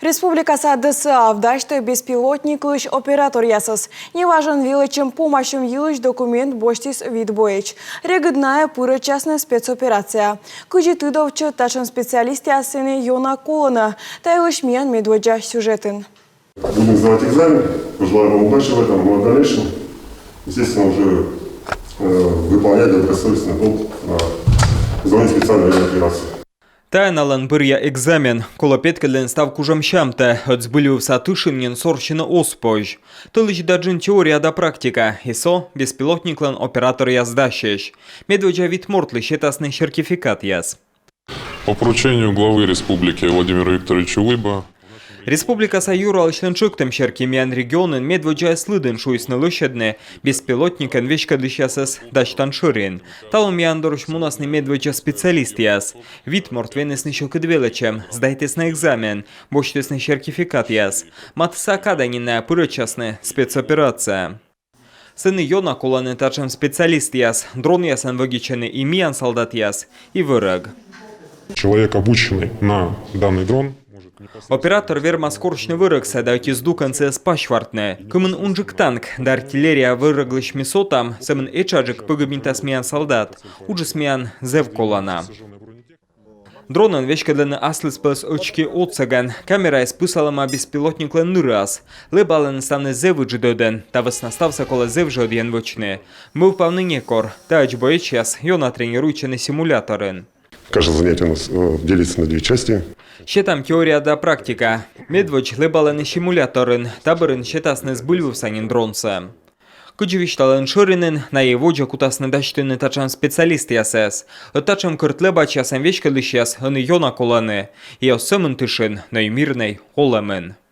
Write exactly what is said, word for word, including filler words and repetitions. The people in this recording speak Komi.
Республикаса ДСА дасьтӧ беспилотниклысь операторъясӧс. Неважӧн велӧдчӧм-помасьӧм йылысь документ босьтіс вит боец. Регыд найӧ пырӧдчасны спецоперацияӧ. Кыдзи тыдовтчӧ, татшӧм специалистъяс сэні ёна колӧны. Та йылысь миян медводдза сюжетын. Будем сдавать экзамен. Пожелаю вам удачи в этом. Ну, а в дальнейшем, естественно, уже э, выполнять добросовестно долг на зоне специальной военной операции. Тайӧ налӧн бӧръя экзамен. Колӧ петкӧдлыны став кужӧмсямтӧ, ӧд збыльвывса тышын нин сорсьыны оз позь. Тӧлысь да джын теория да практика, и со беспилотниклӧн операторъяс дасьӧсь. Медводдза вит мортлы сетасны сертификатъяс. По поручению главы республики Владимира Викторовича Улыбы. Республикаса юралысьлӧн тшӧктӧм серти миян регионын медводдзаяс лыдын шуисны лӧсьӧдны беспилотникӧн веськӧдлысьясӧс дасьтан шӧрин. Талун миян дорысь мунасны медводдза специалистъяс. Вит морт венісны сьӧкыд велӧдчӧм, сдайтісны экзамен, босьтісны сертификатъяс. Матысса кадӧ нин найӧ пырӧдчасны спецоперацияӧ. Сэні ёна колӧны татшӧм специалистъяс. Дронъясӧн вӧдитчӧны и миян салдатъяс, и вӧрӧг. Человек, обученный на данный дрон, может непосредственно... Оператор вермас корсьны вӧрӧгсӧ да ӧти здукӧн сійӧс пасьвартны. Кымын унджык танк да артиллерия вӧрӧглысь ми сотам, сӧмын этшаджык пӧгибнитас миян салдат. Уджыс миян зэв колана. Дронӧн веськӧдлӧны аслыспӧлӧс ӧчки отсӧгӧн. Камераыс пысалӧма беспилотниклӧн нырас. Лэбалӧны ставныс зэв ыджыд ӧдӧн, та вӧсна ставсӧ колӧ зэв жӧ ӧдйӧн вӧчны. Мӧвпавны некор. Таӧдз боецъяс ёна тренируйтчӧны симуляторын. Каждое занятие у нас э, делится на две части. Сетам теория да практика. Медводз лэбалӧны симуляторын, та бӧрын сетасны збыльвывса нин дронсӧ. Кыдзи висьталӧны шӧринын, найӧ водзӧ кутасны дасьтыны татшӧм специалистъясӧс. Ӧд татшӧм кӧрт лэбачьясӧн веськӧдлысьяс ӧні ёна колӧны. И оз сӧмын тышын, но и мирнӧй олӧмын.